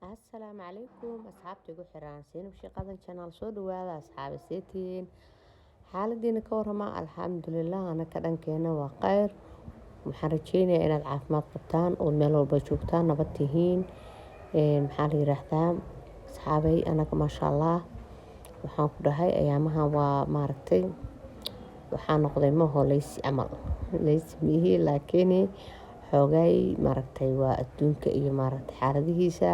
Asalaamu calaykum asxaabta igu xiran Seynab Sheekh Channel. Soo dhawaada asxaabi, seetihiin? Xaaladiina ka warama? Alxamdulilah, anaka dhankeena waa kheyr. Waxaan rajeynayaa inaad caafimaad qabtaan oo meel walba joogtaan, nabad tihiin. Maxaa la yiraahdaa asxaabay, anaga maasha Allah waxaan ku dhahay ayaamahan waa maaragtay, waxaa noqday maho lazy camal. Lazy mihi, laakiin xoogay maaragtay waa adduunka iyo maaragtay xaaladihiisa.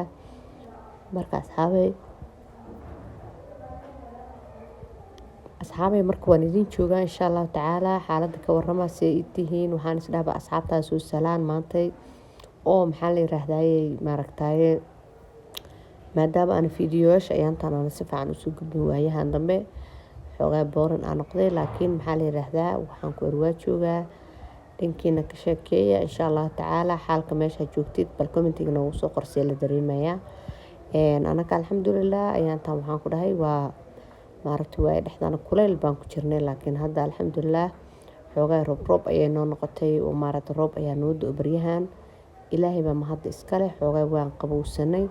Marka asxaabay, marka waan idin joogaa insha Allahu tacaala. Xaaladda ka warama, see i tihiin? Waxaan isdhahba asxaabtaa soo salaan maantay oo maxaa la yiraahdaye maaragtaye, maadaama aan fiidiyoyaasha ayaantan aan si fiican usoo gudbin waayahan dambe, xoogaa boring aan noqday. Laakiin maxaa la yiraahdaa, waxaan ku erwaa joogaa. Dhankiina ka sheekeeya insha Allahu tacaala xaalka meesha joogtid. Bal commentiga noogu soo qorsee la dareemayaa. Anaka alxamdulilah, ayaantan waxaan ku dhahay waa maaragtay, waaye dhexdana kuleyl baan ku jirnay, laakiin hadda alxamdulilah xoogaa roob roob ayay noo noqotay oo maaragtay roob ayaa noo do baryahan. Ilaahay baa mahadda iskale, xoogaa waan qabowsanay.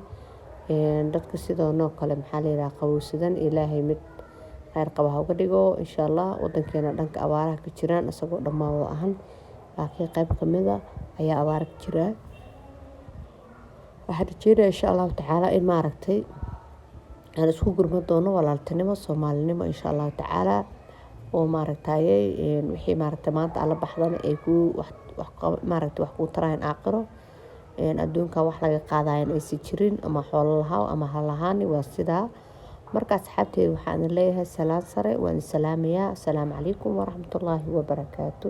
Dadka sidoo noo kale maxaa la yiraahdaa qabowsadan, Ilaahay mid kheyr qaba ha uga dhigo insha Allah. Wadankeena dhanka abaaraha ka jiraan, isagoo dhammaan wada ahan, laakiin qayb kamid a ayaa abaara ka jiraa. Waxaan rajeynaya insha Allahu tacaala in maaragtay aan isku gurman doono, walaaltinimo, Soomaalinimo insha Allahu tacaala, oo maaragtaye wixii maaragtay maanta alla baxdana ay ku maaragtay wax kuu tarayaan aakhiro. Adduunkan wax laga qaadayan aysan jirin, ama xoolo lahaa ama ha lahaani, waa sidaa. Marka asxaabteeda, waxaan idin leeyahay salaan sare, waan idin salaamayaa. Asalaamu calaykum waraxmatullaahi wabarakaatu.